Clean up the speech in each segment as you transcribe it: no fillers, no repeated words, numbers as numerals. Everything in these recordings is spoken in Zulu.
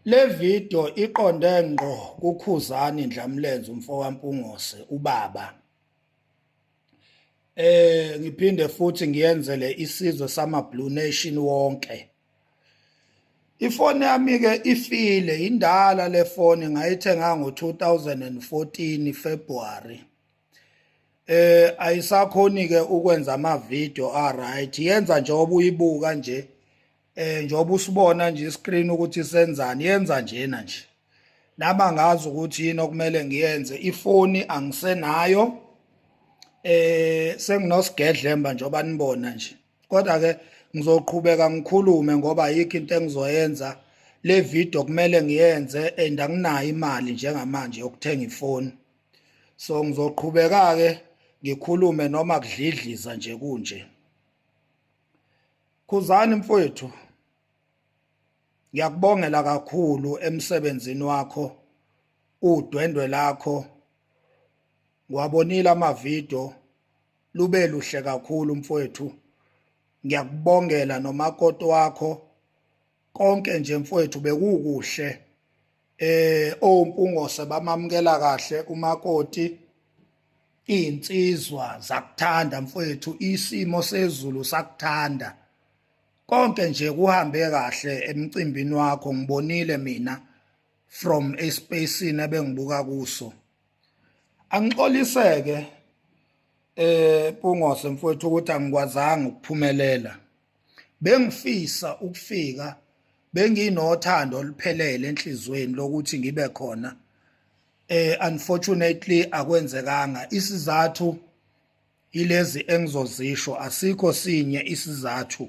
Le video iqonde ngqo kuKhuzani Ndlamlenze umfokaMpungose ubaba. Ngiphinde futhi ngiyenzele isizwe sama Blue Nation wonke. Ifoni yami ke ifile indala le foni ngayithenga ngo-2014 February. Ayisakhoni ke ukwenza ama video a right yenza njengoba uyibuka nje njengoba usibona nje iscreen ukuthi senzani yenza njena nje nami angazi ukuthi yini okumele ngiyenze ifoni angisenayo senginosigedlemba njengoba nibona nje kodwa ke ngizoqhubeka ngikhulume ngoba ayikho into engizoyenza le video kumele ngiyenze and anginayo imali njengamanje yokuthenga ifoni so ngizoqhubeka ke ngikhulume noma kudlidliza nje kunje. Khuzani mfowethu, ngiyakubongela kakhulu emsebenzini wakho, udwendwe lakho ngiwabonile amavidiyo lube luhle kakhulu mfowethu. Ngiyakubongela nomakoti wakho konke nje mfowethu bekukuhle. Ompungose bamamukela kahle umakoti, izinsizwa zakuthanda mfowethu, isimo sezulu sakuthanda, konke nje kuhambe kahle emcimbini wakho. Ngibonile mina from espacini ebengibuka kuso. Angixoliseke Mpungose mfowethu ukuthi angikwazanga ukuphumelela. Bengifisa ukufika, benginothando oluphelele enhlizweni lokuthi ngibe khona. Unfortunately akwenzekanga. Isizathu ilezi engizozisho, asikho sinye isizathu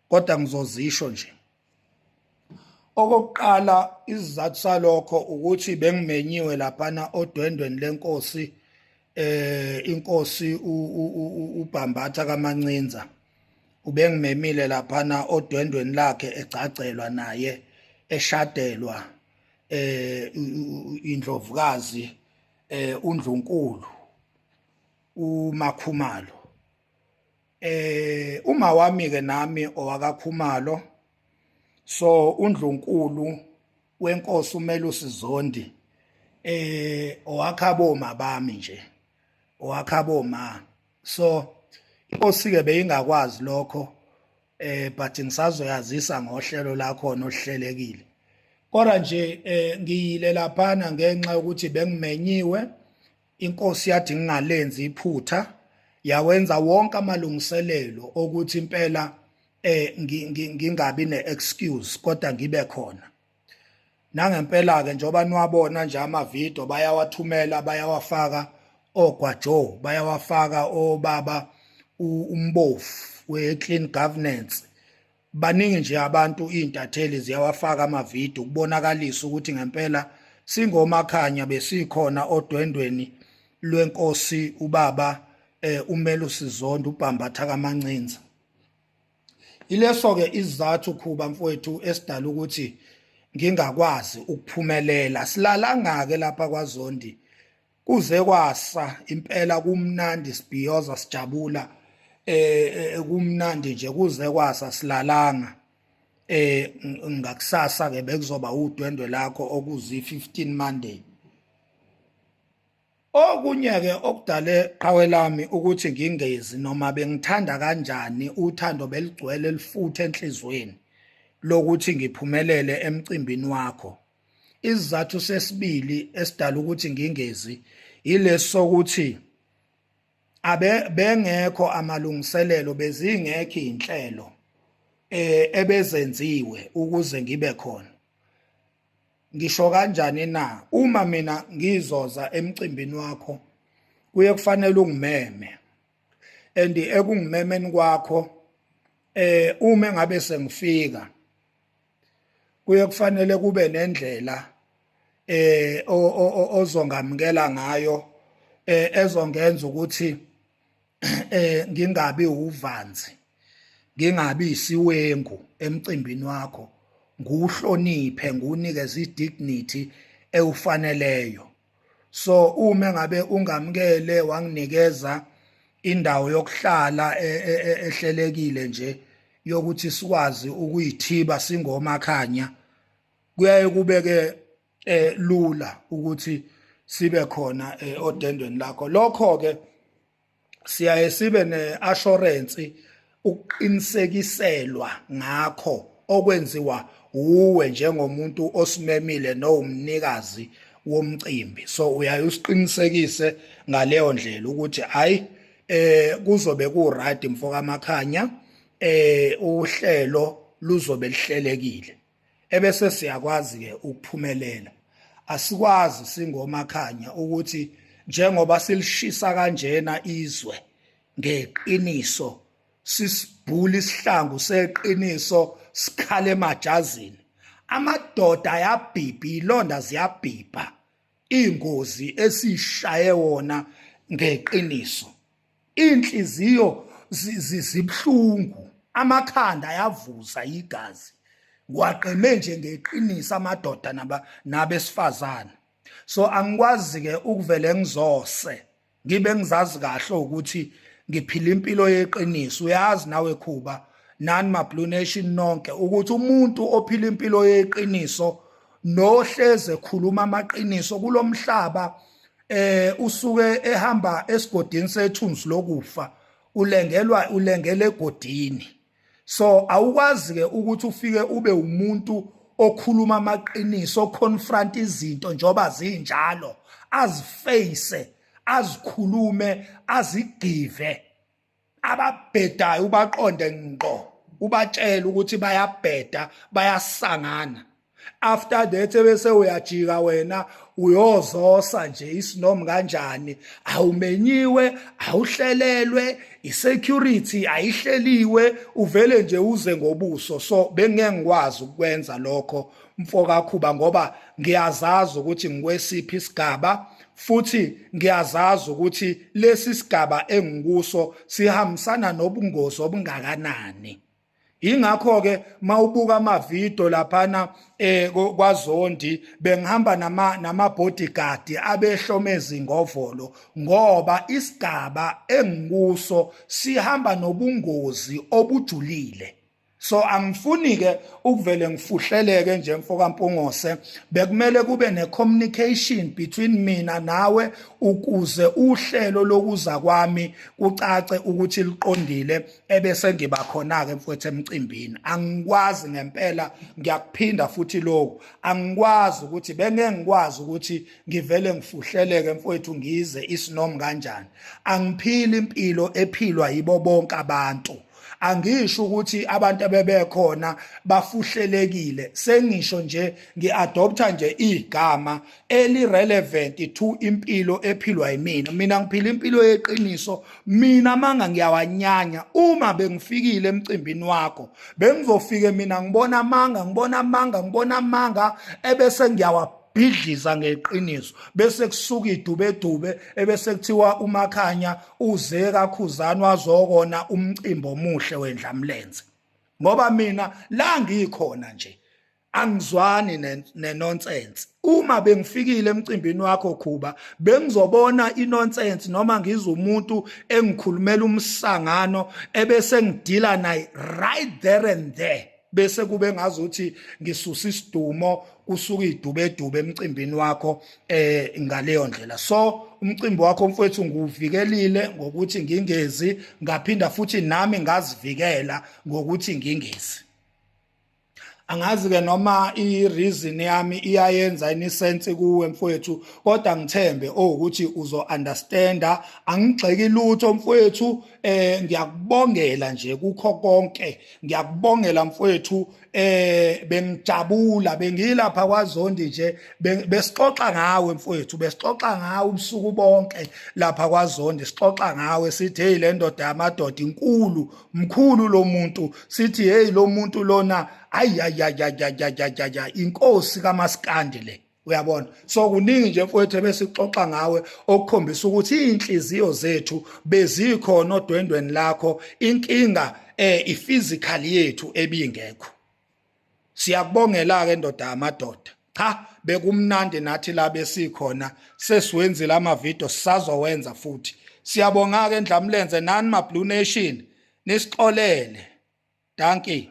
kodwa ngizozisho nje. Okokuqala isizathu salokho ukuthi bengimenyiwe laphana odwendweni lenkosi inkosi uBhambatha kaMancinza ubengimemile laphana odwendweni lakhe egcagcelwa naye eshadelwa indlovukazi uNdlunkulu uMakhumalo. Uma wami ke nami owakaKhumalo, so uNdlunkulu wenkosi uMelusi Zondi owakhabo mabami nje owakhabo ma, so inkosi ke beyingakwazi lokho but ngisazoyazisa ngohlelo lakhona oluhlelekile. Kodwa nje ngiyile laphana ngenxa yokuthi bengimenyiwe. Inkosi yathi ngingalenzi iphutha, yawenza wonke amalungiselelo okuthi impela ngingabi ne-excuse kodwa ngibe khona. Nangempela ke njengoba niwabona nje amavidiyo bayawathumela, bayawafaka ogwajo, bayawafaka obaba uMbofu we-clean governance, baningi nje abantu, iy'ntatheli ziyawafaka amavidiyo ukubonakalisa ukuthi ngempela singomakhanya besikhona odwendweni lwenkosi ubaba uMelusi Zondo uBhambatha kaMancinza. Ileso ke isizathu Khuba mfowethu esidala ukuthi ngingakwazi ukuphumelela. Silalanga ke lapha kwaZondi kuze kwasa impela, kumnandi, sibhiyoza, sijabula, kumnandi nje kuze kwasa, silalanga. Ngakusasa ke bekuzoba udwendwe lakho okuzi 15 Monday. Okunye ke okudale qhawe lami ukuthi ngingezi noma bengithanda kanjani, uthando beligcwele lifuthe enhlizweni lokuthi ngiphumelele emcimbini wakho. Isizathu sesibili esidala ukuthi ngingezi yilesi sokuthi abe bengekho amalungiselelo, bezingekho izinhlelo ebezenziwe ukuze ngibe khona. Ngisho kanjani na uma mina ngizoza emcimbini wakho kuye kufanele ungimeme, and ekungimemeni kwakho uma ngabe sengifika kuye kufanele kube nendlela ozongamukela ngayo ezongenza ukuthi ngingabi uvanzi, ngingabi isiwengu emcimbini wakho, nguhloniphe, ngunikeze idignity ewufaneleyo. So uma ngabe ungamukele wanginikeza indawo yokuhlala ehlelekile nje yokuthi sikwazi ukuyithiba singomakhanya, Kuyaye kube ke lula ukuthi sibe khona odendweni lakho. Lokho ke siyaye sibe neassurance, ukuqinisekiselwa ngakho okwenziwa uwe njengomuntu osimemile nowumnikazi womcimbi. So uyaye usiqinisekise ngaleyo ndlela ukuthi hayi, kuzobe ku right, mfoka Makhanya, uhlelo luzobe lihlelekile, ebese siyakwazi ke ukuphumelela. Asikwazi singoMakhanya ukuthi njengoba silishisa kanjena izwe ngeqiniso, sisibhula isihlangu seqiniso, sikhala emajazini, amadoda ayabhibha, ilonda ziyabhibha, ingozi esishaye wona ngeqiniso, inhliziyo zibhlungu, amakhanda ayavuza igazi, ngwaqeme nje ngeqiniso amadoda nabesifazane. So angikwazi ke ukuvele ngizose ngibe ngizazi kahle ukuthi ngiphila impilo yeqiniso. Uyazi nawe Khuba, nani ma Blue Nation nonke, ukuthi umuntu ophila impilo yeqiniso nohleze ekhuluma amaqiniso kulomhlaba usuke ehamba esigodini sethunzi lokufa, ulengelwa, ulengele egodini. So awukwazi ke ukuthi ufike ube umuntu okhuluma amaqiniso, confront izinto njoba zinjalo, aziface, azikhulume, azigive ababhedayo, ubaqonde ngqo, ubatshela ukuthi bayabheda, bayasangana. After that bese uyajika wena uyozosa nje isinom kanjani, awumenyiwe, awuhlelelwe, isecurity ayihleliwe, uvele nje uze ngobuso. So bengeke ngikwazi ukwenza lokho, mfoka Khuba, ngoba ngiyazazi ukuthi ngikwesiphi isigaba, futhi ngiyazazi ukuthi lesi sigaba engikuso sihambisana nobungozi obungakanani. Ingakho ke mawubuka amavidiyo laphana kwaZondi, bengihamba nama bodyguard abehlome izingovolo, ngoba isigaba engikuso sihamba nobungozi obujulile. So angifuni ke ukuvele ngifuhleleke nje, mfoka Mpungose. Bekumele kube ne-communication between mina nawe ukuze uhlelo lokuza kwami kucace ukuthi liqondile, ebese ngiba khona ke, mfowethu, emcimbini. Angikwazi ngempela, ngiyakuphinda futhi lokhu, angikwazi ukuthi bengeke ngikwazi ukuthi ngivele ngifuhleleke, mfowethu, ngize isinom kanjani. Angiphili impilo ephilwa yibo bonke abantu. Angisho ukuthi abantu abebekhona bafuhlelekile, sengisho nje ngiadopta nje igama eli relevant to impilo ephilwa yimina. Mina ngiphila impilo yeqiniso, mina manga ngiyawanyanya. Uma bengifikile emcimbini wakho, bengizofike mina ngibona amanga, ngibona amanga, ngibona amanga, ebese ngiyawa bhidliza ngeqiniso, bese kusuka idubedube, ebese kuthiwa uMakhanya uze kaKhuzani wazokona umcimbi omuhle wendlamlenze. Ngoba mina la ngikhona nje angizwani nenonsense. Uma bengifikile emcimbini wakho, Khuba, bengizobona inonsense noma ngizwe umuntu engikhulumela umsangano, ebese ngidila naye right there and there, bese kube ngazuthi ngisusa isidumo, kusuka idubedube emcimbini wakho ngaleyo ndlela. So umcimbi wakho, mfowethu, ngiwuvikelile ngokuthi ngingezi, ngaphinda futhi nami ngazivikela ngokuthi ngingezi. Angazi ke noma i-reason yami iyayenza ini sense kuwe, mfowethu, kodwa ngithembe ukuthi uzo understanda. Angigxeki lutho, mfowethu, ngiyakubongela nje kukho konke, ngiyakubongela, mfowethu. Bengijabula, bengilapha kwaZondi nje, besixoxa ngawe, mfowethu, besixoxa ngawe ubusuku bonke lapha kwaZondi, sixoxa ngawe, sithi hey, le ndoda yamadoda inkulu, mkhulu lo muntu, sithi hey, lo muntu lona, ayayayayayayaya, inkosi kaMaskandi le, uyabona. So kuningi nje, mfowethu, ebesixoxa ngawe okukhombisa ukuthi inhliziyo zethu bezikhona odwendweni lakho, inkinga iphysical yethu ebingekho. Siyakubongela ke, ndoda yamadoda. Cha, bekumnandi nathi la besikhona, sesiwenzile ama video, sisazowenza futhi. Siyabonga ke, Ndlamlenze, nani ma Blue Nation, nisixolele. Dankie.